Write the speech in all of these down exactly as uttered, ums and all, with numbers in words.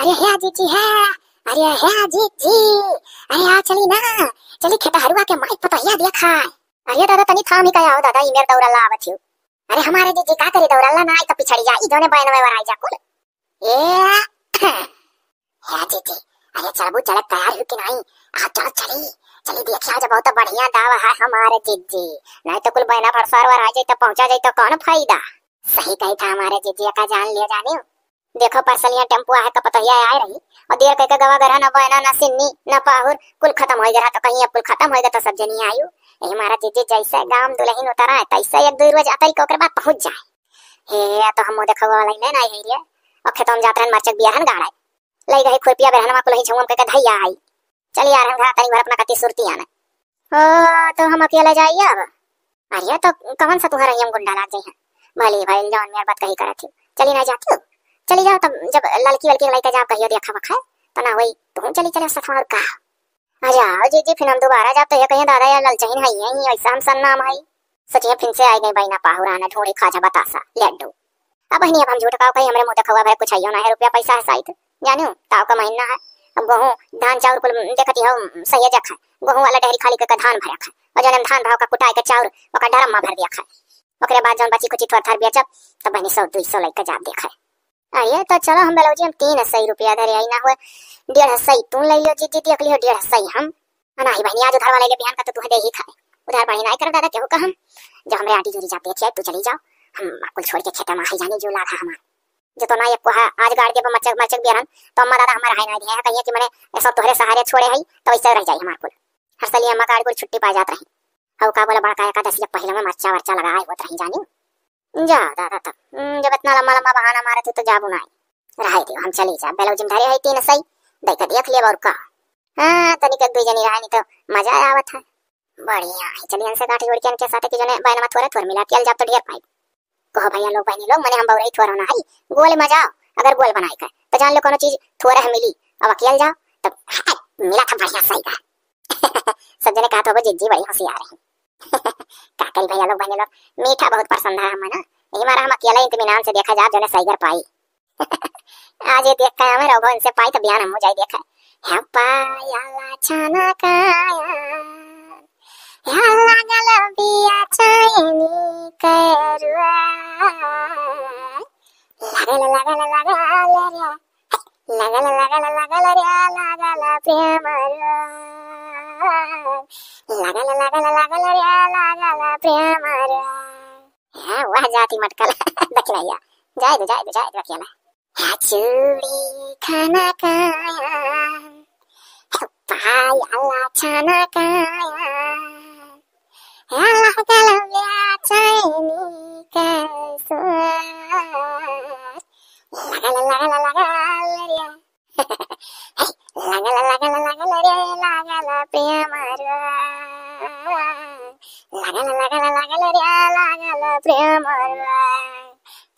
अरे हे जीजी हे, अरे हे जीजी, अरे आ चली ना, चली खेतहरुआ के माई पतोहिया देखा। अरे दादा तनी थामी का आओ दादा, ई मेर दौरा लावत हियो। अरे हमारे जीजी का करी दौरा ला ना आई तो पिछड़ी जा, ई जोने बहन में वराई जा कुल। ए, हे जीजी, अरे चलबू चलत तैयार हो कि नहीं? आ चलो चली, चली देखिया जब बहुत बढ़िया दावा है हमारे जीजी, नहीं तो कुल बहना भरसार वराई जाई तो पहुंचा जाई तो कौन फायदा? सही कही था हमारे जीजी का जान लिया जानी। देखो परसलिया टेम्पो आहे का पतोहिया आए रही और देर कइके गवा गरहा ना बहना ना सिन्नी ना पाहुर कुल खतम होइ गरहा तो कहीं अब कुल खतम होइ गया तो सब जनी आयु। यही हमारा जीजी जैसे गाम दुलहिन उतरा है तैसे एक दो रोज आता ही ओकरे बाद पहुंच जाए। हे तो हम देखो वाला ही ना है रे। और खेतों में जात रहन मरचक बियाहन गाड़ाए। लई गई खुरपिया बेरहनवा कुलही झुमम कइके धैया आई। चल यार हम घर तनी भर अपना कति सुरती आना। ओ तो हम अकेले जाइए अब। अरे तो कौन सा तुहरा हम गुंडा लाग जाई है? भली भाई जौन मेर बात कही करत ही। चली ना जाती हो। चली जाओ तब जब ललकी वलकी लइके जाओ कहियो देखा वखा तो ना वही तुम चली चले साथ और का। अच्छा आओ जीजी फिर हम दोबारा जाब तो ये कहिए दादा यार ललचहीन है यही ऐसा हम सन्नाम है। सचिया फिर से आई गई बहिना पाहुराना ढोड़ी खाजा बतासा लड्डू। अब बहिनी अब हम झूठ काव कही हमरे मुंह देखा हुआ भाई कुछ आइयो ना है रुपया पैसा है साइत। जानू ताव का महीना है। अब गोहूं धान चाउर कुल देखती हो सही जखा। गोहूं वाला डहरी खाली के धान भरा खा। और जौन हम धान भाव का कुटाए के चाउर ओका ड्रम में भर दिया खा। ओकरे बाद जौन बची कुची थोड़ा थार बेचब तब बहिनी सौ दुई सौ लइके जाब देखा। अरे तो चलो हम बेलौजी हम तीन सौ रुपया धरे आई ना हुए। डेढ़ सौ तू ले लियो जीजी देख लियो डेढ़ सौ हम। आ नाही बहिनी आज उधार वाला ले बिहान का तो तुहे दे ही खाए। उधार बढ़ी नाही कर दादा केहू का हम। जब हमरे आंटी जोरी जाते अच्छे तू चली जाओ। हम कुल छोड़ के खेते में आई जाने जो लाग है हमार। जो तो ना एक कोहा आज गाड़ देबो मरचक मरचक बियरन तो अम्मा दादा हमार हाय ना दिया कहिए कि मने ऐसा तोहरे सहारे छोड़े है तो वैसे रह जाई हमार कुल। हर साल अम्मा गाड़ कुल छुट्टी पा जात रही। हऊ का बोला बड़का एकादशी के पहले में मरचा वरचा लगाए होत रही जानी। जा दादा तब हम्म, जब इतना लंबा लंबा बहाना मारे थे तो जाबू ना। रहे दियो हम चली जा बेलौजी में धरे है तीन सही। दे के देख लेब और का। हाँ तनिक एक दुई जनी रहे नहीं तो मजा आवत है। बढ़िया है चलिए इनसे गांठ जोड़ के इनके साथ की जने बैनमा थोड़े थोड़ मिला के जाब तो ढेर पाई। कहो भैया लोग बहनी लोग मने हम बउरई थोड़ा ना हई। गोल में जाओ अगर गोल बनाए का तो जान लो कोनो चीज थोड़ा है मिली। अब अकेल जाओ तब हाय, मिला था बढ़िया सही का। सब जने कहा तो जीजी बड़ी होशियार है। का करी भैया लोग बहनी लोग मीठा बहुत पसंद है हमें ना। यही मारा हम अकेला इत्मीनान से देखा जाब जने सही कर पाई। आज ये देख के हमें रहो इनसे पाई तो बयान हम जाई देखा। है पाया लाछना काया। लागल बिया चैनी करुआ। लागल, लागल, लागल रे। लागल, लागल, लागल रे, लागल प्रेम रोग। लागल, लागल, लागल रे, लागल प्रेम रोग। हाँ, वाह जाति मटकल। दखिलैया। जाए दे, जाए दे, जाए दे, अकेला। ह्या चूड़ी खाना काया, पाया लाछना काया, ह्या लागल बेचैनी के सुर। लागल, लागल, लागल रे। लागल, लागल, लागल रे, लागल प्रेम रोग। लागल, लागल, लागल रे, लागल प्रेम रोग।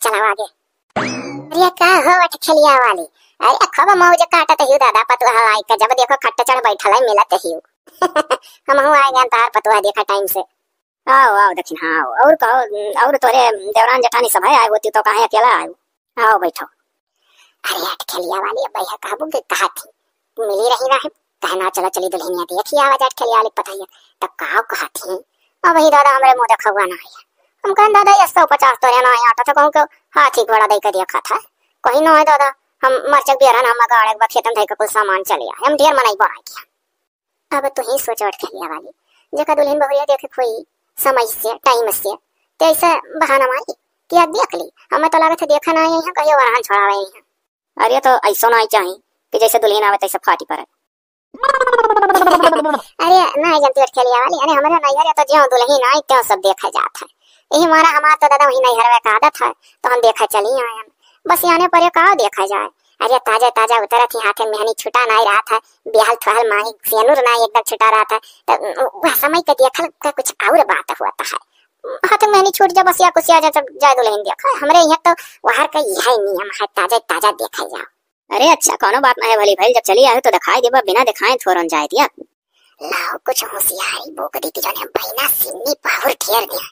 चलाओ आगे। अरे का हो अठखेलिया वाली, अरे खूब मौज काटत हियो दादा, पतुआ लाई का जब देखो खट्ट चढ़ बैठल है मिलत हियो। हमहू आए गए तार पतुआ देखा टाइम से। आओ, आओ दखिन, हाँ, आओ। और कहो, और तोरे देवरान जेठानी सब है आए होती तो काहे अकेला आए? आओ बैठो। अरे अठखेलिया वाली, अब भैया कहबू के कहा थी, मिली रही रहे, कहे ना चलो चली दुल्हनिया देखी आवा जा अठखेलिया वाली पतैया, तब का कहा थी? अब ही दादा हमरे मुंह देखा हुआ ना है। हम कहन दादा ये सौ पचास तोरे ना है, आटा तो कहूँ के हाथी घोड़ा दे के देखा था। कहीं ना है दादा, हम मरचक बियरन हम गाड़े के खेतन धई के कुल सामान चले आए, हम ढेर मनई बनाए किया। अब तू ही सोच अठखेलिया वाली, जेका दुल्हन बहुरिया देखे कोई समय से, टाइम से, ते ऐसा बहाना मारी कि आज देख ली, हमें तो लागत है देखा ना आई है, कहियो वरहन छोड़ावे आई है। अरे तो ऐसा ना आई चाही कि जैसे दुल्हन आवे तैसे फाटी पड़े। अरे ना जनती अठखेलिया वाली, अरे हमारे नैहर तो ज्यों दुल्हन आई त्यों सब देखा जात है। यही मारा हमार तो दादा वही नैहर में का आदत है, तो हम देखा चली आए हम। बस आने पर का देखा जाए। अरे ताजा ताजा उतरत ही हाथे मेहनी छुटा नाई रहत है, बियाहल थोहल माही सेनुर नाई एकदम छुटा रहत है, तो वह समय के देखल का कुछ और बात हुआ है। हाथे मेहनी छूट जा बसिया कुसिया जा जब जाए दुल्हन देखा, हमरे यहाँ तो वहार का यह नियम है, ताजा ताजा देखा जाओ। अरे अच्छा, कोनो बात ना है भली भाई, जब चली आए तो दिखाई देबा, बिना दिखाए थोरन जाए दिया। लाओ कुछ होशियारी बोक दी कि जौन हम बहिना सिन्नी पाहुर ठेर दिया।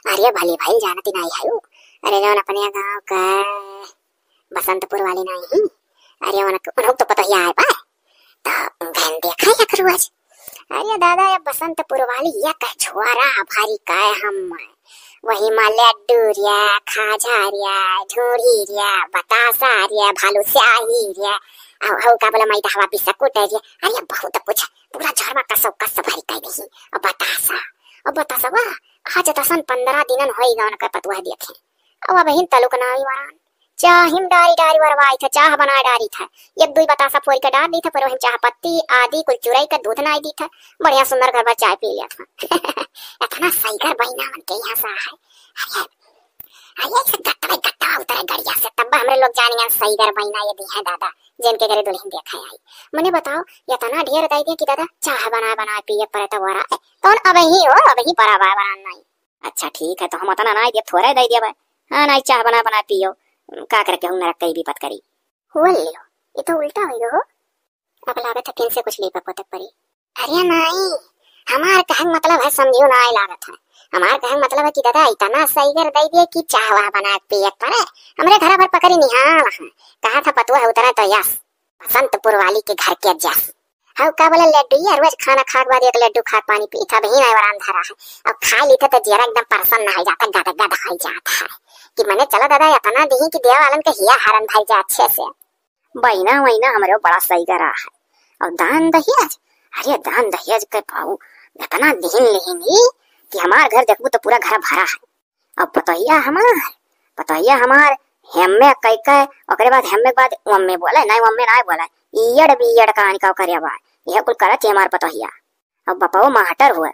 अरे भली भाई जानती नहीं है वो। अरे जौन अपने गांव का बसंतपुर वाली नहीं है, अरे उनक-, उनहु तो पतोहिया आए बा, तो उनका हम देखा एक रोज। अरे दादा, ये बसंतपुर वाली ये कह छोरा भारी का है हम, वही मा लड्डू रिया, खाजा रिया, ढूढ़ी रिया, बतासा रिया, भालू स्याही रिया, अउ, अउ का बोला, मैदा हवा बिस्कुट रिया, अरे बहुत कुछ, पूरा झरवा कसो कस भरी कह दही। अब बतासा, अब बतासा वाह, आज दसन पन्द्रह दिनन होई गवन के पतुआ देखे। अब अबहिन तलुक ना आई वरान। चाहिम डारी डारी वरवाई था, चाह बनाए डारी था। एक दुई बतासा फोड़ के डाल दी था, पर वही चाह पत्ती आदि कुल चुराई के दूध नाई दी था। बढ़िया सुंदर घर भर चाय पी लिया था। इतना सईगर बहिना मन के यहाँ सा है। अरे, अरे, ऐसे गट्टा गट्टा उतरे गड़िया से, तब हमरे लोग जानियन सईगर बहिना ये दी है दादा, जिनके घरे दुल्हन देखे आई। मने बताओ, इतना ढेर दे दिया कि दादा चाह बनाए बनाए पिए पड़े तो वरा। कौन अबही हो, अबही परा बा वरान नाई। अच्छा ठीक है, तो हम उतना नाई दिया, थोड़े दे दिया भाई। हाँ, नाई चाह बना बना पियो, का करे केहू नरक कई विपत करी। हुआ लियो, ये तो उल्टा हो गयो हो। अब लागत है फिर से कुछ लेपा पोते परी। अरे नाई, हमार कहन मतलब है समझियो नाई लागत है। हमार कहन मतलब है कि दादा इतना सईगर दे दिए कि चाह वाह बना के पिए के पड़े। हमरे घर भर पकड़ी निहाल है। कहा था पतुआ है उतरा तो यस। बसंतपुर वाली के घर के जस। हाँ, का बोला लड्डू, ये रोज खाना खा के बाद एक लड्डू खा के पानी पी था, बहिन आए वरान धरा है। अब खा ली था तो जियरा एकदम प्रसन्न हो जाता, गद गद हो जाता है कि मने चला दादा इतना दी कि देवा वालन के हिया हरन भर जा अच्छे से। बहिना वहिना हमरे बड़ा सईगर है। और दान दहेज, अरे दान दहेज के पाऊ इतना दीन लेनी कि हमार घर देखबू तो पूरा घर भरा है। अब पतोहिया हमार, पतोहिया हमार हेम्मे कई कई, ओकरे बाद हेम्मे के बाद वम्मे बोले, नहीं वम्मे नहीं बोले, ईयड़ बीयड़ का आनिका करे बा, यह कुल करत ही हमार पतोहिया। अब बपवो माहटर हुए,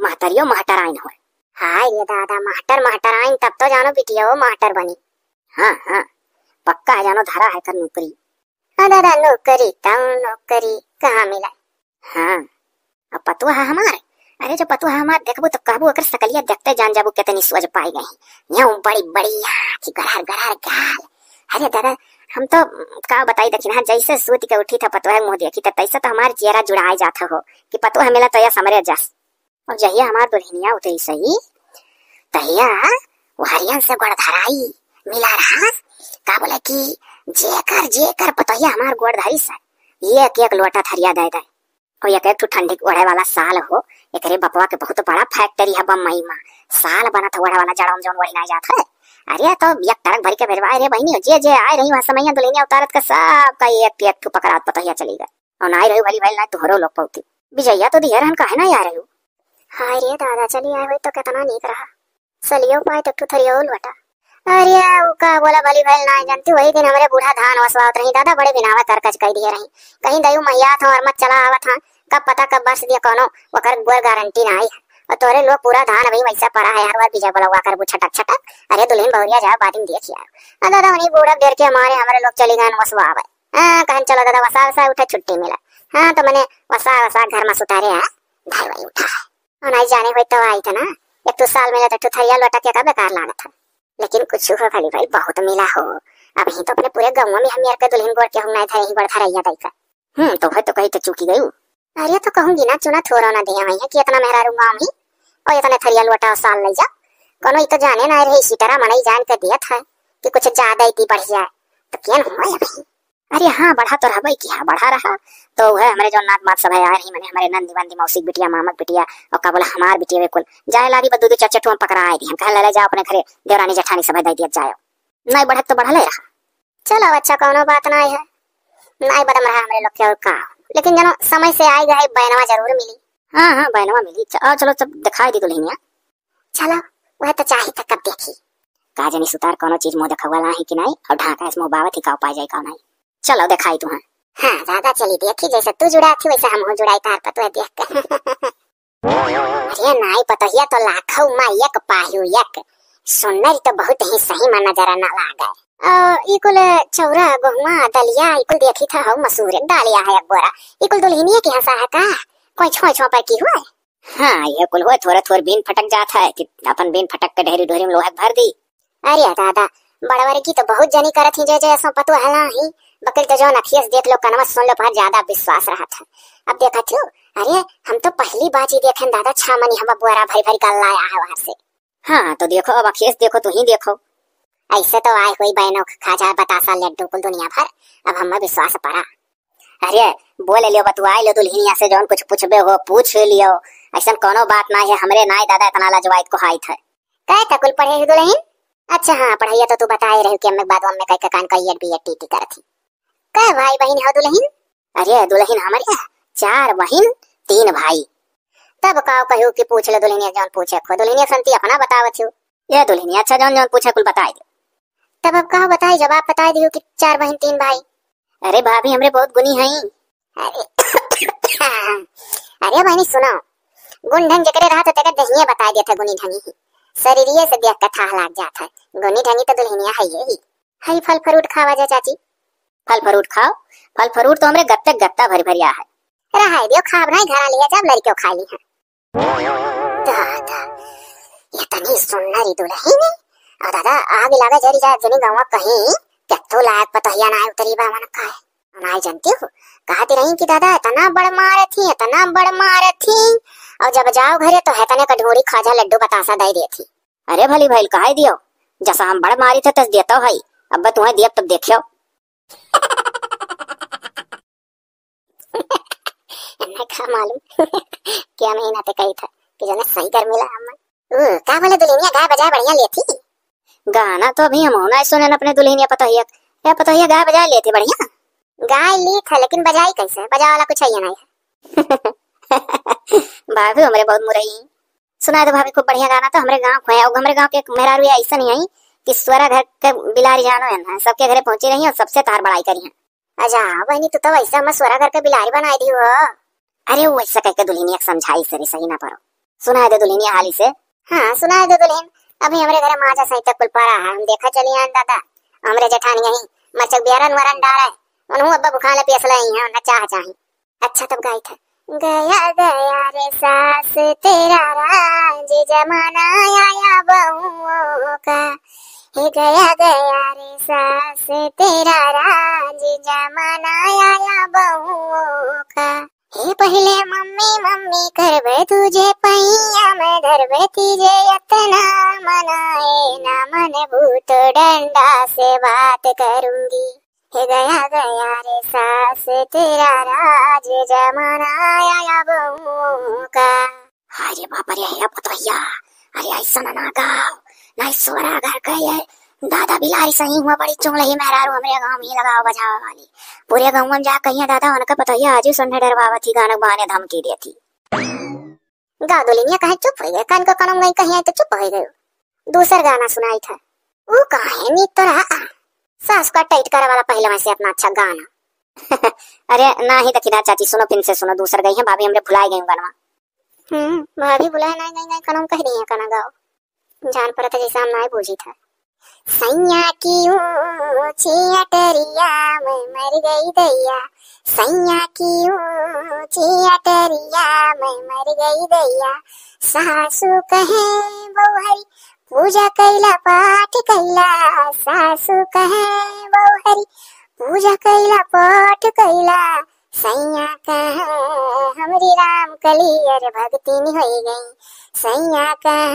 महतरियो महटर आइन हुए। हाय रे दादा, महटर महटर आइन, तब तो जानो बिटिया वो महटर बनी। हाँ, हाँ, पक्का है जानो धरा है कर नौकरी। हाँ दादा, नौकरी, तऊ नौकरी कहाँ मिला? हाँ, अब पतुआ है हमार। अरे जो पतुआ है हमार देखबू तो कहबू ओकर सकलिया देखते जान जाबू कितनी सोझ पाई गई। यूं बड़ी बड़ी आँख, गरहर गरहर गाल। अरे दादा, हम तो का बताई दखिन, हाँ, जैसे सूत के उठी था पतुआ के मुँह देखी था, तैसे तो हमार जियरा जुड़ाए जात हो कि पतुआ मिला तो यस हमरे जस। अब जहिया हमार दुल्हनिया उतरी सही, तहिया वहरियन से गोड़ धराई मिला रहा। का बोले कि जेकर जेकर पतोहिया हमार गोड़ धरी सा, एक एक लोटा थरिया दे दे। और एक एक ठो ठंडी के ओढ़े वाला साल हो, एकरे बपवा के बहुत बड़ा फैक्ट्री है बम्बई में। साल बनत है ओढ़े वाला, जड़वा में जौन ओढ़ी ना जात है। अरे तो एक ट्रक भरी के भेजवा रे बहिनी हो, जे जे आए रही वहाँ समैया दुल्हनिया उतारत के सबका एक एक ठो पकड़ात पतोहिया चली गए। और नाई रही भली भाई ना तोहरो लोग पौती। विजया तो दिहे रहन, काहे ना आ रही हो? हाय रे दादा, चली आए होई तो कितना नीक रहा। सलियो पाए तो ठुथरियो लोटा। अरे उ का बोला भली भाई ना जानती, वही दिन हमरे बूढ़ा धान वसवावत रही दादा, बड़े बिनावा करकच कई दिए रही। कहीं दयू मैया था और मत चला आवत हाँ, कब पता कब बरस दिया कोनो, ओकर बोर गारंटी ना आई। और तोरे लोग पूरा धान अभी वैसा पड़ा है, हर बार विजय बोला हुआ करबू छटक छटक। अरे दुल्हन बहुरिया जाओ, बाद में देख यार। आ दादा उन्हीं बूढ़ा डेर के हमारे, हमरे लोग चली गए वसवावे। हाँ, कहन चलो दादा, वसा वसा उठे छुट्टी मिला। हाँ, तो मने वसा वसा घर में सुतारे, हाँ, धरवाई उठा है। और नहीं जाने होई तो आई था ना, एक तो साल मिला तो ठुथरिया लोटा के का बेकार लागत है। लेकिन कुछ हो भली भाई, बहुत मिला हो। अबहीं तो अपने पूरे गाँव में हम यार के दुल्हन गोड़ के हम नहीं धरे ही गोड़ धरैया दाई का। हम्म, तो है तो कही तो चूकी गई। अरे तो कहूँ गिना चुना थोड़ा ना दिया है कि इतना मेहरारू गाँव ही और इतने थरिया लोटा साल ले जा। कोनो ई तो जाने ना रहे, इसी तरह मनई जान के दिया था कि कुछ ज्यादा ही बढ़ जाए। तो केन हुआ अभी? अरे हाँ, बढ़ा तो रहबे की, हाँ, बढ़ा रहा। तो वह हमरे जो नात मात सब है, आ रही, मने हमरे नंदी वंदी मौसी बिटिया, मामक बिटिया, और का बोला हमार बिटिया, वे कुल जाए लागी, बस दू दू चार चार ठो हम पकड़ा आए दी। हम कहे ले, ले जाओ अपने घरे, देवरानी जेठानी सब है, दे दिया जाओ। नहीं बढ़त तो बढ़ले रहा। चलो अच्छा, कोनो बात नहीं है, नहीं बदम रहा हमरे लोग के और का। लेकिन जनो समय से आए गए, बैनवा जरूर मिली। हाँ हाँ, बैनवा मिली। च-, आओ चलो, सब दिखाई दी दुल्हनिया। चलो, वह तो चाही था कब देखी। का जानी सुतार कोनो चीज मुंह देखौवा ला है कि नहीं, और ढाका इस मुंह बावत ही का उपाय जाए का नहीं। चलो दिखाई तू, हाँ। हाँ, ज्यादा चली देखी, जैसे तू जुड़ा थी वैसे हम हो जुड़ाई तार पर तू देख के। अरे नाई पतोहिया तो लाखों मा एक पाहु एक। सुंदरी तो बहुत ही सही मा नजर न लागे। अ, ई कुल चौरा, गोहुआ, दलिया, ई कुल देखी था, हऊ मसूर, डालिया है एक बोरा। ई कुल दुल्हनिया के हंसा है का? कोई छो छो पर की हुआ है? हाँ, ये कुल हुआ, थोड़ा थोड़ा बीन फटक जात है कि अपन बीन फटक के ढेरी ढोरी में लोहा भर दी। अरे दादा, बड़वर की तो बहुत जनी करत ही, जे जे ऐसा पतुआ हला ही, बकरी तो जौन अखियस देख लो, कनवा सुन लो, पर ज्यादा विश्वास रहत है। अब देखत हो, अरे हम तो पहली बार ही देखें दादा, छह मनी हम बोरा भरी भरी गल्ला आया है वहां से। हाँ, तो देखो, अब अखियस देखो, तू ही देखो। ऐसे तो आए हुई बहनों खाजा बतासा लड्डू कुल दुनिया भर, अब हमें विश्वास पड़ा। अरे बोल लियो, बतुआ लियो दुल्हनिया से, जौन कुछ पूछबे हो पूछ लियो, ऐसन कोनो बात ना है। हमरे नाई दादा इतना लजवाइत को हाइत है। कहे का कुल पढ़े हो दुल्हन? अच्छा हाँ, पढ़ाइया तो तू बताए रही कि अम्मे के बाद अम्मे कह के कान का ईयर बीयर टीटी करत ही। कै भाई बहिन हो दुल्हन? अरे दुल्हन हमरे चार बहिन तीन भाई। तब काव कहू कि पूछ ले दुल्हनिया जौन पूछे को, दुल्हनिया संती अपना बतावत हो। ये दुल्हनिया अच्छा जौन जौन पूछे कुल बताए दे। तब अब काव बताई जब आप बताए दियो कि चार बहिन तीन भाई। अरे भाभी हमरे बहुत गुनी हई। अरे अरे बहिनी सुनो, गुण ढंग जकरे रहा तो तेकर दहिये बताए देत है गुनी ढंगी ही। शरीरिये से देख के थाह लाग जात है। गुनी ढंगी तो दुल्हनिया है ये ही। हई फल फ्रूट खावा जा चाची। फल फ्रूट खाओ, फल फ्रूट तो हमरे गत्ते गत्ता भरी भरी आ है। रहाई दियो, खाब नहीं, घरा लिया जाब, लड़कियों खा ली है। दादा, ये तनी सुन्नरी दुल्हन है। और दादा, आग लागे जरी जा जनी गाँव कहीं, केत्तो लायक पतोहिया ना उतरी बा मन का है। ना जानती हो, कहती रही कि दादा इतना बड़ मारे थी, इतना बड़ मारे थी, और जब जाओ घरे तो है तने का ढोरी खाजा लड्डू बतासा दे देती। अरे भली भइल, कहे दियो, जसा हम बड़ मारी थे तस देतो हई, अब तुम्हें दियब तब देखियो। इन्हें का मालूम क्या महीना ते कही था कि जने सही गर्मी ला हमन। ओ, का बोले दुल्हनिया गाय बजाए बढ़िया लेती? गाना तो अभी हम होना सुने अपने दुल्हनिया पतोहिया। या पतोहिया गाय बजाए लेती बढ़िया? गाय ली था लेकिन बजाई कैसे? बजाए वाला कुछ है नहीं। भाभी हमरे बहुत मुरई। सुनाए दो भाभी, खूब बढ़िया गाना तो हमरे गाँव को है। और हमरे गाँव के एक मेहरारू ऐसा नहीं आई कि स्वरा घर के बिलारी जानो है ना, सबके घरे पहुँची रही और सबसे तार बड़ाई करी है। अच्छा बहनी, तू तो वैसे हम स्वरा घर के बिलारी बनाई दी हो। अरे वो वैसे कह के दुल्हनिया के समझाई सरी सही ना परो। सुनाए दे दुल्हनिया हाली से। हाँ सुनाए दे दुल्हन, अभी हमरे घरे माजा सहित कुल पड़ा है, हम देखा चली आन दादा। हमरे जेठानी यही मचक बियारन वरन डारे, उन्हों अब्बा बुखाले पियसले ही हैं, उन्हें चाह चाही। अच्छा तब गाई था। गया गया रे सास तेरा राज, जमाना आया बहुओं का। हे गया गया रे सास तेरा राज, जमाना आया बहुओं का। हे पहिले मम्मी मम्मी करबे तुझे पैया मैं धरबे तुझे इतना मनाए ना मन भूत डंडा से बात करूँगी। हे गया गया रे सास तेरा राज, जमाना आया बहुओं का। अरे बाप रे, हे पतोहिया, अरे ऐसा ना, ना गाओ, ना स्वरा घर के ये दादा बिलारी सही हुआ, बड़ी चुंगलही मेहरारू हमरे गाँव में ही लगाओ बजावे वाली। पूरे गाँव में जा कहिए दादा उनका पतोहिया आजू सुनने डरवावत ही, गाना बहाने धमकी देती। गाओ दुल्हनिया, काहे चुप होइ गए? कान को कनम गई कहीं आई तो चुप होइ गए। दूसर गाना सुनाई था। ऊ काहे नीक तो रहा, सास का टाइट करे वाला पहले से इतना अच्छा गाना। अरे नाही दखिना चाची, सुनो फिर से सुनो, दूसर गई है भाभी, हमरे भुलाई गई गानवा। हम्म, भाभी भुलाए नाही गई, गई कनम कह दी है, कना गाओ। जान पड़त है जैसे हम नाही बूझी था। सैया की ऊंची अटरिया मैं मर गई दैया, सैया की ऊंची अटरिया मैं मर गई दैया। सासू कहे बउहरी पूजा कैला पाठ कैला, सासू कहे बउहरी पूजा कैला पाठ कैला। सैया कहे हमरी राम कली अरे भगतिन होई गई, सैया कहे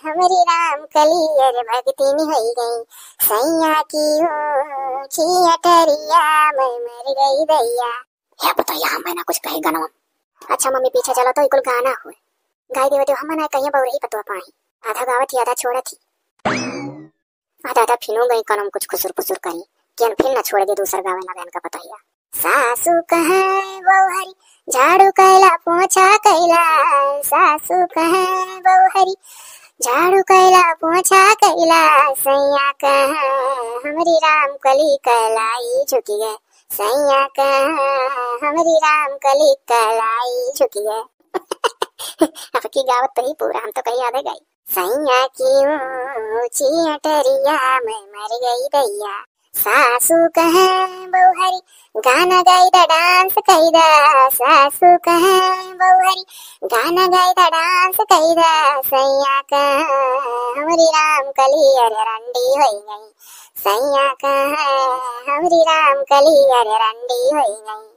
हमरी राम कली अरे भगतिन होई गई। सैया की ऊंची अटरिया मैं मर गई दैया। हे पतोहिया, हम ना कुछ कहे गानवा। अच्छा मम्मी, पीछे चलो तो इकुल गाना हो। गाई देवे तो हम ना कहिए बउरही पतोह पाही। आधा गावत ही, आधा छोड़त ही। आ दादा, फिनो गई कनम कुछ खुसुर पुसुर करी। कियन फिर ना छोड़ दे, दूसर गावे लगा इनका पतोहिया। सासू कहे बउहरी झाड़ू कैला पोछा कैला, सासू कहे बउहरी झाड़ू कैला पोछा कैला। सैया कहे हमरी राम कली कैलाई झुकी गए, सैया कहे हमरी राम कली कैलाई झुकी गए। अब की गावत तो ही पूरा, हम तो कहीं आधे गाई। सैया की ऊंची अटरिया मैं मर गई दैया। सासू कहे बउहरी गाना गाई दा, डांस कई दा। सासू कहे बउहरी गाना गाई दा, डांस कई दा। सैया कहे हमरी राम कली अरे रंडी होई गई, सैया कहे हमरी राम कली अरे रंडी होई गई।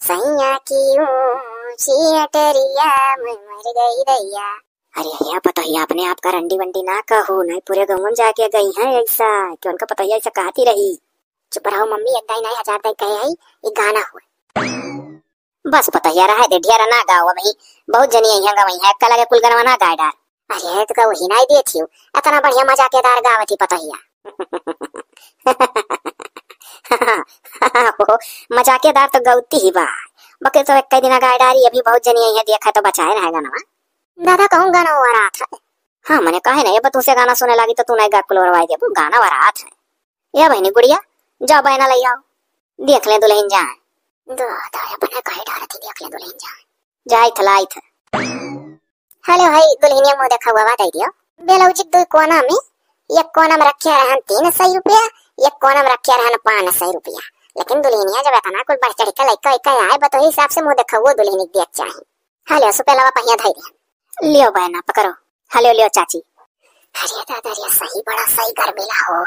सैया की ऊंची अटरिया मैं मर गई दैया। अरे हे पतोहिया, अपने आप का रंडी वंडी ना कहू, नहीं पूरे गाँव में जाके गई हैं ऐसा, कि उनका पतोहिया ऐसा कहती रही। चुप रहो मम्मी, एक दाई नहीं हजार दाई कहे है, ये गाना हुआ। बस पतोहिया, रहे दे, ढेर ना गाओ, अबही बहुत जनी अइहैं गवइहैं, एक्का लगे कुल गनवा ना गाए डार। अरे तो का वही नाई देत हियो, इतना बढ़िया मजाकेदार गावत ही पतोहिया। हो, मजाकेदार तो गौती ही बा, बके तो एक दिना गाए डारी, अभी बहुत जनी अइहैं, देखा तो बचाए रहे गनवा। दादा कहूँ गाना वरात है। हाँ, मने कहे ना, ये बतू से गाना सुने लागी तो तू नहीं गा कुल वरवाई देबू, गाना वरात है। या बहिनी गुड़िया, जाओ बहना लइ आओ, देख ले दुलहिन जाए। दादा, अपने कहे डारत ही, देख ले दुलहिन जाए। जाइत ह, लाइत ह। हेलो, हई दुलहिनिया मुँह देखा हुआ बात आई दियो। ब्लाउज दुई कोना में, एक कोना में रखे रहन तीन सौ रुपया, एक कोना में रखे रहन पाँच सौ रुपया। लेकिन दुलहिनिया जब इतना कुल बढ़ चढ़ के लइका, लइका आए, बतोही हिसाब से मुँह देखा हुआ दुलहिन के देख चाही। हेलो, सुपेलवा पहिया धई दे। लियो बहना, पकड़ो। हेलो, लियो चाची। अरे दादा रे, सही बड़ा सही घर मिला हो।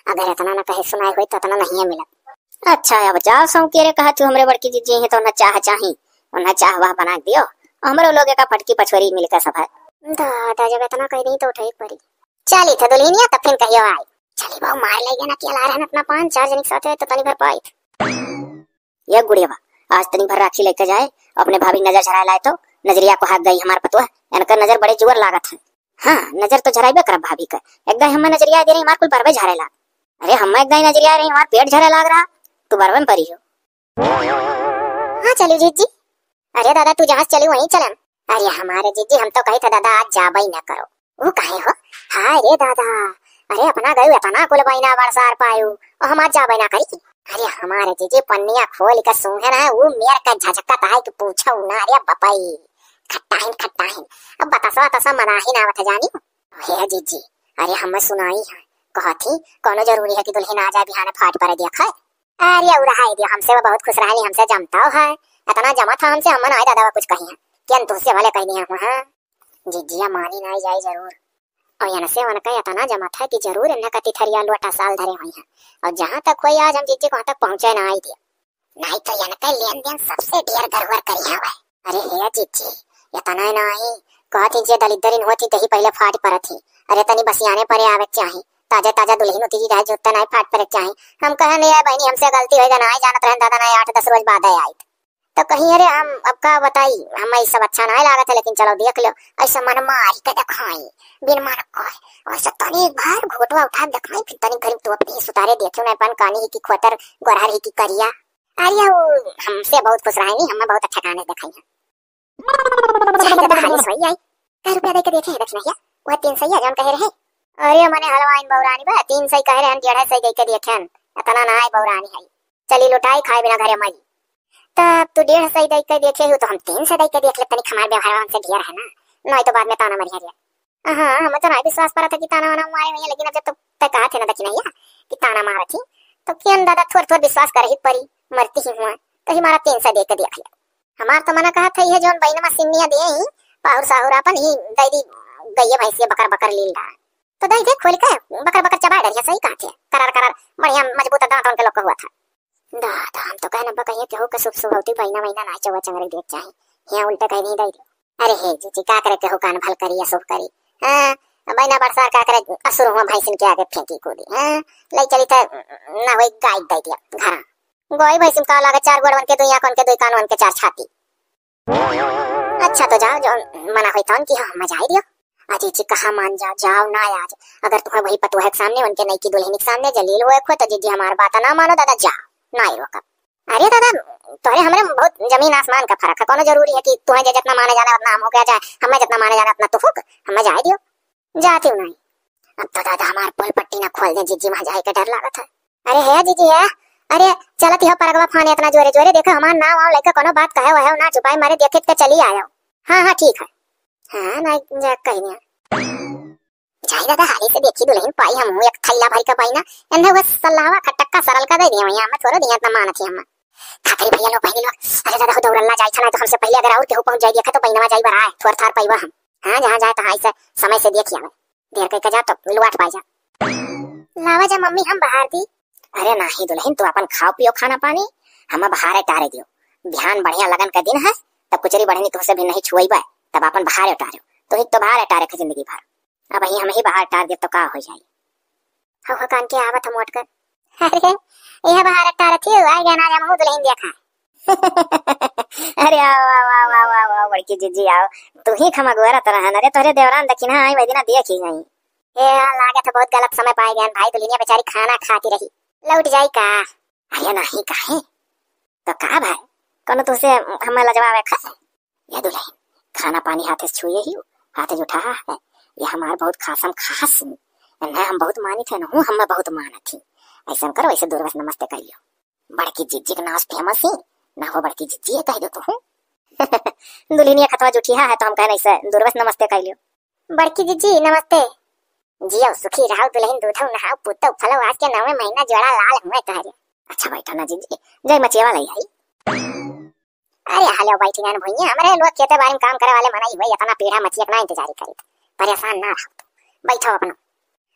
अगर इतना ना कहे सुनाए होई तो इतना नहीं है मिला। अच्छा, अब जाओ सौंके रे, कहा तू हमरे बड़की जीजी हैं तो उन्हें चाह चाही, उन्हें चाह वाह बना के दियो। हमरो लोग का फटकी पछोरी मिलकर सब है। दादा, जब इतना कह दी तो उठे पड़ी। चली थे दुल्हनिया, तब फिर कहियो आई। चली बहू, मार ले गया ना, क्या ला रहन अपना पान, चार जनी के साथ है तो तनी भर पाई। ये गुड़िया बा, आज तनी भर राखी लेके जाए, अपने भाभी की नजर झराए लाए तो, नजरिया को हाथ गई हमार पतोह, इनका नजर बड़े जुअर लागत है। हाँ, नजर तो झराइबे करब भाभी का, एक दाई हमें नजरिया दे रही, हमार कुल बरबे झरे लाग। अरे हमें एक दाई नजरिया रही, हमार पेट झरे लाग रहा, तू बरबे में परी हो। हाँ चलू जीजी। अरे दादा, तू जहाँ से चली वहीं चलन। अरे हमारे जीजी, हम तो कही था दादा आज जाबे ही ना करो। वो काहे हो? हाय रे दादा, अरे अपना गयू इतना कुल बहिना बरसार पायू, और हम आज जाबे ना करी। अरे हमारे जीजी पन्निया खोल के सूंघे ना, वो मेर का झझकत है कि पूछो ना रे बपई। खट्टाहिन, खट्टाहिन। अब बतासवा तसा मनाही ना आवत जानी। हे जीजी, अरे हमें सुनाई है, कहत ही, कौनो जरूरी है कि दुल्हन आ जाए बिहाने फाट पर देखे? अरे उ रहाई दियो, हमसे वो बहुत खुश रहली, हमसे जमता है, इतना जमत है हमसे, हम ना दादा कुछ कही है, कि हम तुझसे भले कह दिए हैं, हाँ। जीजिया मानी ना जाए जरूर, और इनसे उनका इतना जमत है कि जरूर इन्हें कति थरिया लोटा साल धरे हुई हैं, और जहाँ तक कोई आज हम जीजी को वहाँ तक पहुँचे ना आई दिया। नाहीं तो इनके लेन देन सबसे ढेर गड़बड़ करी हवे। अरे हे जीजी, इतना नाहीं, कहत ही जे दलिद्दरिन होती तही पहिले फाट परत ही। अरे तनी बसियाने परे आवे के चाही, ताजे ताजा दुल्हन होती जी रहे जुत्ता नाहीं फाट परे के चाही। हम कहे नहीं रे बहिनी, हमसे गलती होइगा, नाहीं जानत रहन दादा, नाहीं आठ दस रोज बाद आइत। तो कहीं अरे हम अब का बताई, हम ई सब अच्छा नाहीं लागत है, लेकिन चलो देख लो, ऐसा मन मारी के देखाई, बिन मन कहे, ऐसा तनी एक बार घोटवा उठा के देखाई, फिर तनी घड़ी तो अपनी सुतारे देखियो ना, अपन कानी ही की खोतर, गोरहर ही की करिया। अरे, वो हमसे बहुत खुश रहे नी, हमें बहुत अच्छा गाने देखाई है। चाहे दादा हाली सोई आई। कै रुपया दे के देखे हैं दक्षिणैया? वह तीन सौ जौन कहे रहे। अरे, मने हलवाइन बौरानी बा, तीन सौ कहे रहे, डेढ़ सौ दे के देखे हैं। इतना ना है बौरानी है। चली लुटाई, खाए बिना घरे मरी। तब तू डेढ़ सौ दे के देखे हो, तो हम तीन सौ दे के देख ले, तनिक हमारे व्यवहार हमसे ढेर है ना, नहीं तो बाद में ताना मरिया रे। हाँ, हमें तो नहीं विश्वास पड़ा था कि ताना वाना मारे हुए हैं, लेकिन अब जब तो तय कहा थे ना दक्षिणैया कि ताना मारा थी, तो कियन दादा थोड़ थोड़ विश्वास कर ही परी, मरती ही हुआ, तो ही मारा तीन सौ दे के देख लिया। हमार तो मना कहा था, ये जौन बहिनमा सिन्निया दे ही, पाहुर साहुर आपन ही दे दी, गइये भैंसिया बकर बकर लील डाल। तो दे दे खोल के, बकर बकर चबाए डरिया, सही कहा थे, करार करार, बढ़िया मजबूत दांत उनके लोग का हुआ था। दादा, हम तो कहना बा कहिए केहू के शुभ शुभ होती बहिना महीना ना चौवा चंगरे देख चाहे। यहाँ उल्टा कहीं नहीं दे दे। अरे हे जीजी, का करे केहू कान भल करी या शुभ करी। हाँ, अब ना बरसार का करे असुर हुआ भैंसिन के आगे फेंकी कूदी। हाँ, ले चली त ना होई गाय दे दिया घरा। गोई भैंसिन का लागे चार गोड़वन के, दुई आंखन के, दुई कानवन के, चार छाती। अच्छा तो जाओ, जो मना होई तौन की हम मजा आई दियो। अजी जी कहाँ मान जाओ, जाओ ना आज। अगर तुम्हें वही पतोह के सामने, उनके नई की दुल्हन के सामने जलील हुए खो तो जीजी हमार बात ना मानो दादा, जाओ, ना ही रोकब। अरे दादा, तोहरे हमरे में बहुत जमीन आसमान का फर्क है। कौनो जरूरी है कि तुम्हें जे जितना माने जाना उतना हम हो गया जाए, हमें जितना माने जाना उतना तू फूक, हमें जाए दियो। जाती हूँ नहीं। अब तो दादा हमार पोल पट्टी ना खोल दे जीजी, वहाँ जाए के डर लागत है। अरे हे जीजी है, अरे चलत यह परगवा फाने इतना जोरे जोरे, देखो हमार नाव आओ लइका कोनो बात कहे वहे ना, चुपाई मारे देखे के चली आयो। हाँ हाँ ठीक है। हाँ ना जा कहीं नहीं। जाई दादा, हाली से देखी दुल्हन पाई हम एक थैला भर के पाई ना, एन्ने बस सलावा खटक्का सरल का दे दिया, यहाँ में थोड़ा दिया इतना मानत ही हम। का करी भैया लोग, बहनी लोग, अरे दादा हो दौड़ल ना जाई था, ना तो हमसे पहले अगर और केहू पहुंच जाई देखा तो बहिनवा जाई बराए, थोर थार पाईबा हम। हाँ, जहाँ जाए तहाँ ऐसे समय से देखी आवे, देर कई के जा तो लुआट पाई जा। लावा जा मम्मी हम बहार दी। अरे नाही दुल्हन, तू अपन खाओ पियो खाना पानी, हम बहारे टारे दियो। बिहान बढ़िया लगन का दिन है, तब कुचरी बढ़नी तुमसे भी नहीं छुआई बा, तब अपन बहारे टारे। तोही तो बाहर अटारे खे जिंदगी भर। अब ही हम ही बाहर अटार देब तो का हो जाई? हो, हो, कान के आवत हम उठ कर। अरे, यह बाहर अटारत ही, आए गए ना, हमहू दुल्हन देखा। अरे, आओ, आओ, आओ, आओ, आओ, आओ, बड़की जिज्जी, आओ। तू ही खमा गोरा तरह है, अरे, तोहरे देवरान देखी ना, आई वही दिना देख ही गई। ए, लागत है बहुत गलत समय पाए गए भाई, दुल्हनिया बेचारी खाना खाती रही, लौट जाई का? अरे, नहीं, काहे? तो का भाई, कोनो तुझसे हम लजवावे खा? ये दुल्हन, खाना पानी हाथे से छुए ही, हाथे से उठा है। ये हमार बहुत खासम खास ही। इन्हें हम बहुत मानित है, नहू हम बहुत मानत ही। ऐसन करो, ऐसे दूरवस नमस्ते करियो। बड़की जिज्जी के नाम फेमस ही, ना हो बड़की जिज्जी है कह दो तू। दुल्हनिया खतवा जुठिया है तो हम कहन ऐसे दूरवस नमस्ते करियो। बड़की जिज्जी नमस्ते। जियो सुखी रहो दुल्हन, दूधो नहाओ पुतो फलो, आज के नवे महीना जोड़ा लाल हुए तोहरे। अच्छा बैठो ना जिज्जी, जय मचिया वाला ही है। अरे, हाले बैठी जान भुइया, हमरे लोग खेते बाड़ी में काम करे वाले मनई हुए, इतना पीढ़ा मचिया के ना इंतजारी करी थे। परेशान ना रहो तू, बैठो अपना।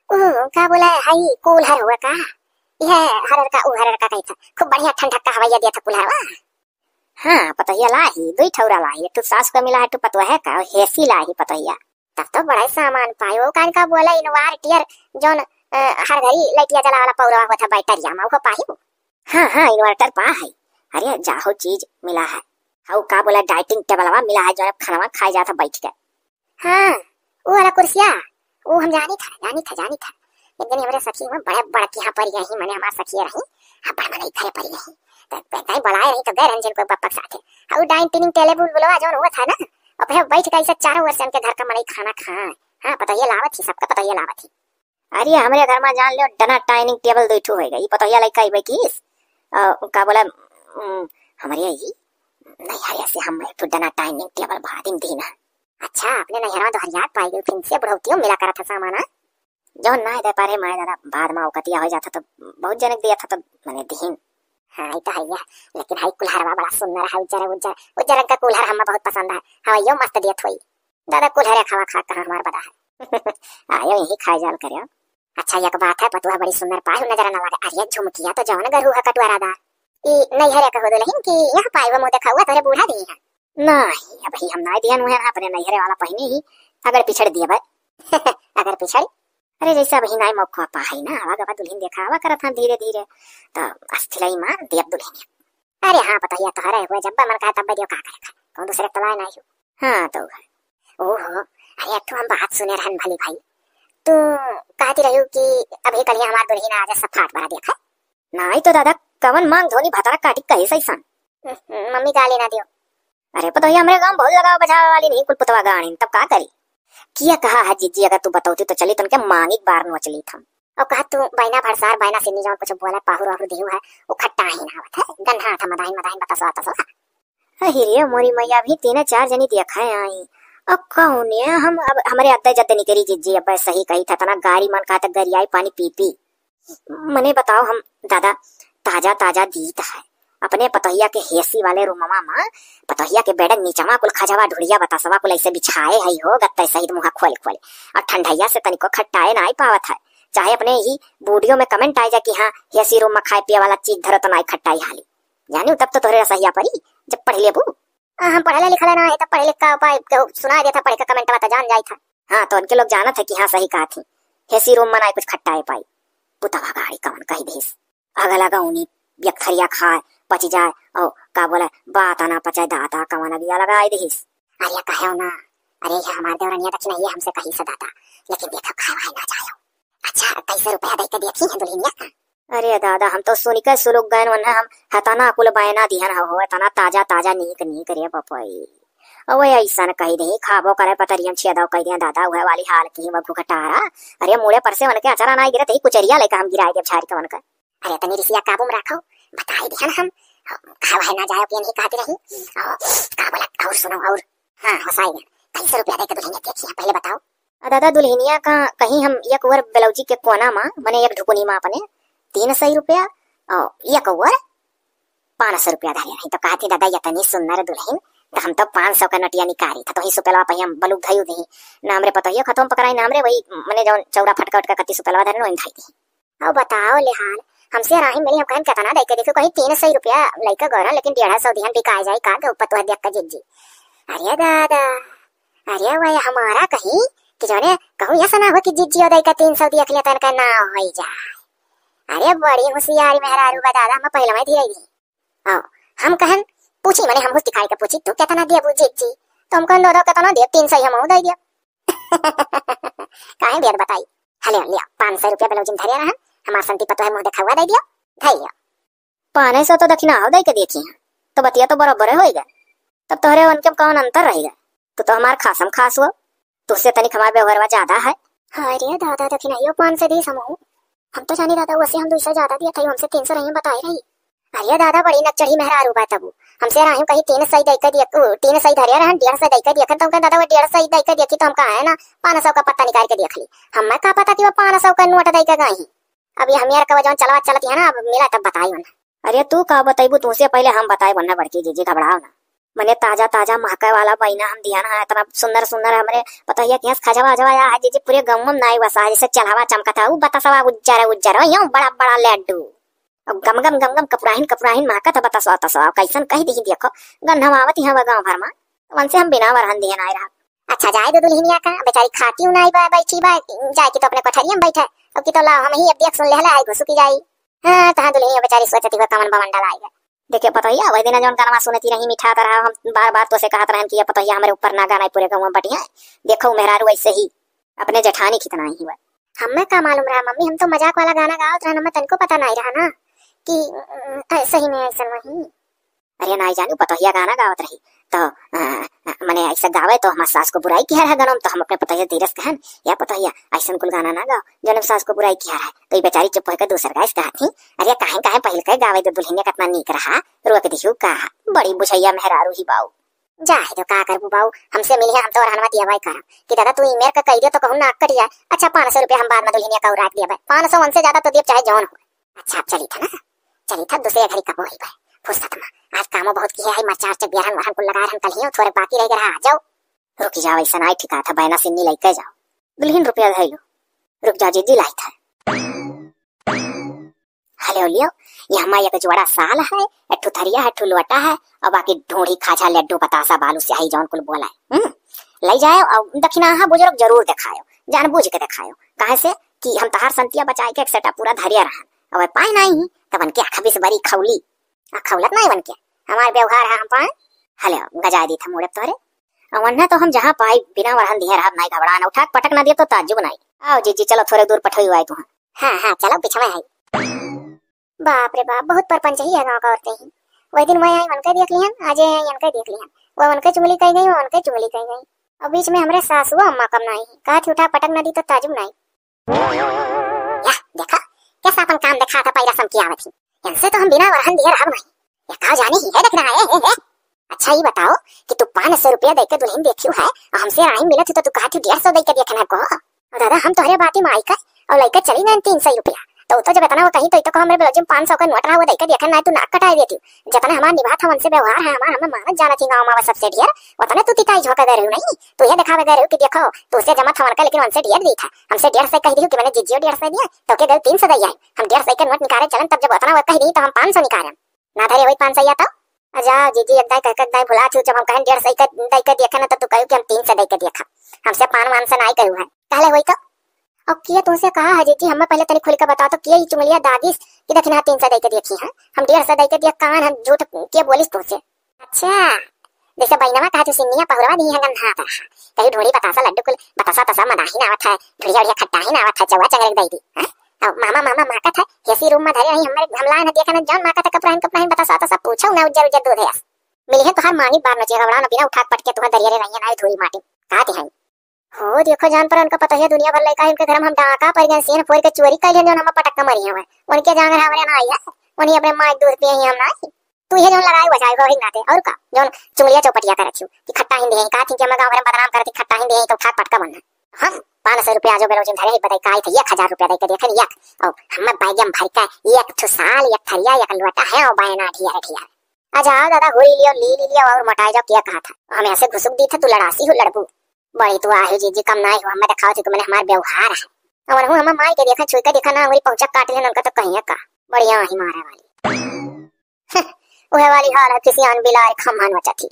ऊ, का बोला है, हाई कूलर हुआ का? यह हरर का, ऊ हरर का कही था, खूब बढ़िया ठंडक का हवैया दिया था कूलरवा। हाँ, पतोहिया लाही, दुई ठौरा लाही, एक ठो सास का मिला है, एक ठो पतोह का, हेसी लाही पतोहिया। तब तो बड़ा ही सामान पाए, वो कान का बोला इनवर्टर, जौन, अ, हर घड़ी लइटिया जला वाला पौरवा होता बैटरिया में, वो पाही वो। हाँ, हाँ, इन्वर्टर पा है। अरे, जाहो चीज मिला है। हऊ का बोला, डाइटिंग टेबलवा मिला है, जो अब खानवा खाए जात है बैठ के। हाँ, वो वाला कुर्सिया, वो हम जानी था, जानी था, जानी था। एक दिन हमरे सखी में बड़े बड़की यहाँ पर यही, मने हमार सखी रही, हाँ, बड़ मनई घरे पर यही। तो कहीं बुलाए रही तो गए रंजन को बप्पा के साथे। हाँ, वो डाइनिंग टेबल बोलवा जौन हुआ था ना, अब है बैठ के ऐसे चारों ओर से उनके घर का मनई खाना खाए। हाँ, पतोहिया लावत ही, सबका पतोहिया लावत ही। अरे, हमरे घर में जान लो, डना डाइनिंग टेबल दो ठो होएगा। ई पतोहिया लइका अइबे किस? अ, का बोला, उम, हमरे ई नैहरे से हम एक ठो डना डाइनिंग टेबल भादिम दीन है। अच्छा, अपने नैहरवा दोहरियात पाई गई, फिर से बुढ़ौतियों मिला करत है सामान, हाँ? जौन ना दे पारे माए दादा, बाद में औकतिया हो जाता तो बहुत जनक दिया था तो मने दीन। हाँ, ई तो है या, लेकिन हाई कुल्हरवा बड़ा सुंदर है, उज्जर, उज्जर, उज्जर रंग का कुल्हर हमें बहुत पसंद है। हाँ, यो मस्त दियत होई। दादा कुल्हरे खावा खा कहाँ हमार बदा है। आयो यही खाए जाल करे। अच्छा, एक बात है, पतोह बड़ी सुंदर पाए हो, नजर न लगे। अरे झुमकिया तो जौन गरू है कटवरादार। ई नैहरे का हो दुल्हन कि यहाँ पाए हो, मुँह देखा हुआ तोहरे बूढ़ा दी है। नहीं, अबही हम नाई दिहन हुए हैं, अपने नैहरे वाला पहिने ही अगर पिछड़ दिए भाई। अगर पिछड़, अरे जैसे अबही नाई मौका पा है ना, आवा गवा दुल्हन देखावा करत हैं धीरे धीरे, तो अस्थिलाई मार दियब दुल्हन। अरे हाँ, पतोहिया तोहरे हुए, जब मन कहे तब दियो, का करे खाए, कौन दूसरे तलाए नहीं हो। हाँ, तो है। ओहो, अरे, एक ठो हम बात सुने रहन भली भाई। तू कहती रही कि अभी कल हमार दुल्हन आ जा, सफाट बड़ा देखा। नहीं तो दादा, कवन मांग धोनी भतरा काटी कहे सैसन। हम्म, मम्मी गाली ना दियो। अरे पतोहिया, हमरे गाँव बहुत लगावा बजावे वाली नहीं, कुल पुतवा गाड़िन, तब का करी? किया कहा है जिज्जी, अगर तू बतौती तो चली, तुनके मांगी बार नोच ली थम। और कहा तू बैना भरसार, बैना सिन्नी जौन कुछ बोला, पाहुर वाहुर दिहू है, वो खट्टा ही ना आवत है, गन्हा था मदाइन मदाइन बतसवा तसवा। अहि रे मोरी मैया, अभी तीन चार जनी देखा है आई। अब कौन है हम, अब हमरे अद्दे जद्दे निकरी जिज्जी, अब सही कही था, तना गारी मन कहा था गरियाई पानी पी पी। मने बताओ हम दादा, ताजा ताजा दीत है। अपने पतोहिया के हेसी वाले रूमवा मा, पतोहिया के बेड नीचवा कुल खजवा ढुड़िया बतासवा कुल ऐसे बिछाए है हो, गत्ते सहित मुँह खोल खोल। और ठंडैया से तनिको खट्टाए नाई पावत है। चाहे अपने ही बूढ़ियों में comment आए जाए कि हाँ, हेसी रूम में खाए पिए वाला चीज धरो तो नाई खट्टाई हाली। जानी तब तो तोहरे रसहिया परी, जब पढ़ लेबू। आ, हम पढ़ले लिखले ना है, तब पढ़े लिख का पाई, केहू सुना देता, पढ़ के comment बता जान जाई था। हाँ, तो उनके लोग जानत है कि हाँ, सही कहा थी, हेसी रूम में नाई कुछ खट्टाए पाई। पुतवा गाड़ी कवन कही देस। अगला गौनी बियक थरिया खाए, पची जाए, और का बोले, बात ना पचे दाता, कवन अगिया लगाई दिहिस। अरे कहो ना, अरे ये हमार देवरनिया दक्षिणा ये हमसे कही से दाता, लेकिन देखो खाए वाए ना जायो। अच्छा, कैसे रुपया दे के देखी है दुल्हनिया का? अरे दादा, हम तो सुन के सुलुक गए वन्ना, हम हतना कुल बयना दिहन हो, हो, इतना ताजा ताजा नीक नीक रे बपई। अवे ऐसन कही दे, खाबो करे पतरियम छेदो कही दे दादा, उहे वाली हाल की वो घुघटारा। अरे मुड़े पर से उनके अचरा ना गिरत ही, कुचरिया लेके हम गिराए देब झाड़ के उनका। अरे तनी रिसिया काबू में रखो, बताई दिहन हम, हम खावा है ना जायो कि नहीं कहती रही। और का बोला, और सुनो, और हाँ, हंसाई गया। कैसे रुपया दे के दुल्हनिया देखी है, पहले बताओ। आ दादा, दुल्हनिया का कहीं हम एक ओर ब्लाउजी के कोना मा, मने एक ढुकुनी मा अपने तीन सौ रुपया और एक ओर पाँच सौ रुपया धरे रही। तो कहती, दादा, इतनी सुंदर दुल्हन, तो हम तो पाँच सौ का नोटिया निकारी था, तो वही सुपेलवा पे हम बलूक धई दी। ना हमरे पतोहियो खतम पकड़ाई, ना हमरे वही, मने जौन चौरा फटका उटका कत्ती सुपेलवा धरे, वही धई दी। अब बताओ ले हाल, हमसे राही मिली, हम कहन कितना दे के देखो, कहीं तीन सौ रुपया लइका गौरन, लेकिन डेढ़ सौ दिहन बिकाए जाए का, के ऊपर तो देख के जिज्जी। अरे दादा, अरे वह हमारा कहीं कि जौने कहूँ ऐसा ना हो कि जिज्जी दई का तीन सौ दिया के लिए तनका ना हो जाए। अरे बड़ी होशियारी मेहरारू बा दादा, हम पहले में धीरे दी। आओ, हम कहन पूछी, मने हम हुस्ती खाई के पूछी, "तू कितना दिया बू जिज्जी?" तो हम कहन, "दो दो कितना दिया, तीन सौ ही हम दे दिया।" काहे दिया बताई? हले लिया, पाँच सौ रुपया ब्लाउज में धरिया रहन, हमार संती पतोह मुँह देखा हुआ दे दिया, धै लिया। पाँच सौ तो दखिना हो दे के देखी हैं, तो बतिया तो बराबर हो गए। तब तोहरे उनके में कौन अंतर रह गए? तू तो हमार खासम खास हो, तुझसे तनिक हमार व्यवहारवा ज्यादा है। हाँ रे दादा, दखिनाइयो पाँच सौ दी समूह। हम तो जानी दादा, वैसे हम दो सौ ज्यादा दिया था, हमसे तीन सौ रही बताए रही। अरे दादा, बड़ी नकचढ़ी मेहरारू बा तबू। हमसे राहियो कहीं तीन सौ दे के दिया, उ, तीन सौ धरिया रहन, डेढ़ सौ दे के दिया, तो हम कहे, "दादा, वो डेढ़ सौ दे के दिया, तो हम कहा है ना, पाँच सौ का पत्ता निकाल के देख ली।" हमें का पता कि वो पाँच सौ का नोट दे के गई। अब ये हमें का जौन चलवा चलती है ना, अब मिला तब बताई उन्हें। अरे तू का बतैबू, तुमसे पहले हम बताए वरना बड़की जीजी, घबराओ ना। मने ताजा ताजा महके वाला बैना हम दिहन है, इतना सुंदर सुंदर हमरे पतोहिया के यहाँ खजवा अजवा या है जीजी, पूरे गाँव में नाई वसा है, जैसे चलहवा चमकत है, उ बतसवा उज्जर उज्जर, यूं बड़ा बड़ा लड्डू। अब गम गम गम गम कपुराहिन कपुराहिन महकत है बतसवा तसवा, कैसन कह दी देखो, गंधवावत यहाँ गाँव भर में। वनसे हम बिना वरहन दिहन आए रहा। अच्छा जाए दो दुल्हनिया का, बेचारी खाती हूँ नाई बा, बैठी बा, जाए कि तो अपने कोठरिया में बैठे, अब कि तो लाओ हम ही अब देख सुन लेहले आई घुसुकी जाई। हाँ, तहाँ दुल्हनिया बेचारी सोचती हुआ कमन बमंडल आएगा। देखे पतोहिया, वही दिन जौन गाना सुनती रही, मिठात रहा, हम बार बार तोसे कहत रहन कि ये पतोहिया हमरे ऊपर ना गाना, पूरे गाँव में बढ़िया है। देखो मेहरारू ऐसे ही अपने जेठानी की तरह ही हुआ। हमें का मालूम रहा मम्मी, हम तो मजाक वाला गाना गावत रहन, हमें तनको पता नहीं रहा ना कि, अ, सही में ऐसा नहीं। अरे नाई जानू, पतोहिया गाना गावत रही, तो, अ, अ, मने ऐसा गावे तो हमार सास को बुराई किया रहा गाना में, तो हम अपने पतोहिया धीरज कहन, "या पतोहिया, ऐसन कुल गाना ना गाओ, जौन सास को बुराई किया रहा।" तो ये बेचारी चुप होकर दूसर गाइस कहत ही, "अरे काहे, काहे पहिल के गावे दो दुल्हनिया, कितना नीक रहा, रोक दिहू का?" बड़ी बुझैया मेहरारू ही बाऊ। जाए दो, का करबू बाऊ, हमसे मिली है, हम तो रहनवा दिया भाई करम कि दादा तू ई मेर का कह दियो तो कहूँ नाक कट जाए। अच्छा, पाँच सौ रुपया हम बाद में दुल्हनिया का उराक दिया भाई, पाँच सौ उनसे ज्यादा तो दिया चाहे जौन हो। अच्छा, अब चली था ना, चली था दूसरे घड़ी कबो ही भाई, फुर्सत में। आज कामो बहुत किया है, मरचा अर्चा बियारन वरहन कुल लगा रहन, कल ही थोड़े बाकी रह गया, आ जाओ। रुक जाओ, ऐसा नाई ठिका था, बैना सिन्नी लेके जाओ। दुल्हन रुपया धैलो, रुक जाओ जीजी लाई था। हले लियो, यहाँ एक जोड़ा साल है, एक ठो थरिया है, एक ठो लोटा है, और बाकी ढूंढी खाजा लड्डू बतासा बालू स्याही जौन कुल बोला है। हम्म, ले जाओ और दक्षिणा हाँ बुजुर्ग जरूर दिखायो, जान बूझ के दिखायो, काहे से कि हम तहार संतिया बचाए के एक सेटा पूरा धरिया रहन, अब पाए नहीं, तब उनके अखबिस बरी खौली, आ खौलत नहीं बन के, हमार व्यवहार है हम पाए। हले, गजाए दी था मुड़े तोरे। और वन्ना तो हम जहाँ पाई बिना वरहन दिए रहब नहीं, घबरा ना, उठा के पटक ना दिए तो ताज्जुब नहीं। आओ जीजी, चलो थोड़े दूर पठोई हुआ है तू। हाँ, हाँ, चलो पिछवे है। बाप रे बाप, बहुत परपंच ही है गाँव का औरतें ही। वही दिन मैं आई, उनके देख लिहन, आज आई, उनके देख लिहन। वो उनके चुंगली कही गई, वो उनके चुंगली कही गई। और बीच में हमरे सासुआ अम्मा कम नहीं, कहा थी उठा पटक ना दी तो ताज्जुब नहीं। या, देखा, कैसा अपन काम देखा था, पैरा समकी आवत ही। इनसे तो हम बिना वरहन दिए रहब नहीं। ये का जाने ही है, देख रहा है, है, है। अच्छा, ये बताओ कि तू पाँच सौ रुपया दे के दुल्हन देखियो है, और हमसे राही मिलत ही तो तू कहा थी डेढ़ सौ दे के देखना को। और दादा, हम तोहरे बाती में आई कर, और लइके चली गए तीन सौ रुपया। तो उ तो जब इतना वो कहीं तो, तो कहो, "मेरे ब्लाउज में पाँच सौ का नोट रहा, वो दे के देखा ना, तू नाक कटाए देती। जितने हमार निभात है, उनसे व्यवहार है हमार, हमें मानत जानत ही गाँव में सबसे ढेर, उतने तू तिताई झोंका दे रही नहीं। तू ये दिखावे दे रही कि देखो, तू से जमा था उनका, लेकिन उनसे ढेर दी था। हमसे डेढ़ सौ कह दी कि मैंने जीजियो डेढ़ सौ दिया, तो के गए तीन सौ दे आए। हम डेढ़ सौ के नोट निकाले चलन, तब जब उतना वो कह दी, तो हम पाँच सौ निकाले। ना धरे वही पाँच सौ या तो।" आ जाओ जीजी, एक दाई कह के एक दाई भुला छू, जब हम कहें डेढ़ सौ के दे के देखा ना, तो तू कहू कि हम तीन सौ दे के देखा। हमसे पान वान से नाई कहू है। कहले वही तो। और किया तुमसे कहा है जीजी, हमें पहले तनी खुल के बताओ तो, किया ये चुंगलिया दागिस कि दखिना तीन सौ दे के देखी है, हम डेढ़ सौ दे के दिया, कान हम झूठ के बोलिस तुमसे। अच्छा, जैसे बहिनवा कहा थी सिन्निया पहुरवा दी है गंधा था, कहीं ढोड़ी बतासा लड्डू कुल बतासा तसा मदाही ना आवत है, ढुड़िया उड़िया खट्टाही ना आवत है, चौवा चंगरे दे दी, हैं? और मामा मामा माकत है, एसी रूम में धरे रही, हमारे हमला न देखा न जान माकत है, कपड़ा हिन कपड़ा हिन बतासा तसा पूछो ना, उज्जर उज्जर दूध है। मिली है तोहार मांगी बार नचे, घबरा न बिना उठा के पटके तुहार दरिया रे रहिया ना धोई माटी। कहा थी हैं? हो, देखो जान पर उनका पता है, दुनिया भर लइका है उनके घर में, हम डाका पर गए, सेन फोड़ के चोरी कर लिया, हम पटक के मरी हमें। उनके जांगर हमरे ना आई है, उन्हीं अपने माँ के दूध पिए ही हम ना आई। तू ये जौन लगाए हुआ जाए वही नाते, और का? जौन चुंगलिया चौपटिया कर रखियो कि खट्टा हिंदी है, कहा थी कि हम गाँव भर में बदनाम करती, खट्टा हिंदी है तो उठा के पटका बनना। हम पाँच सौ रुपया जो बेलो जिन धरे ही बताई, काई थे एक हजार रुपया दे के देखे एक, और हम बैग में भर के एक ठो साल, एक थरिया, एक लोटा है, और बायना ढिया ढिया। आ जाओ दादा, होई लियो, ली, ली लियो और मोटाई जाओ, क्या कहा था? हम ऐसे घुसुक दी थे, तू लड़ासी हो लड़बू। बड़ी तू आही जीजी, कम ना हो, हमें दिखाओ थी कि मैंने हमार व्यवहार है। और हूँ हम माई के देखा, छुई के देखा ना, उंगली पहुंचा काट लेना उनका तो कहीं का। बढ़िया ही मारे वाली। वह वाली हाल है, किसी अन बिलार खम्हन वचत ही।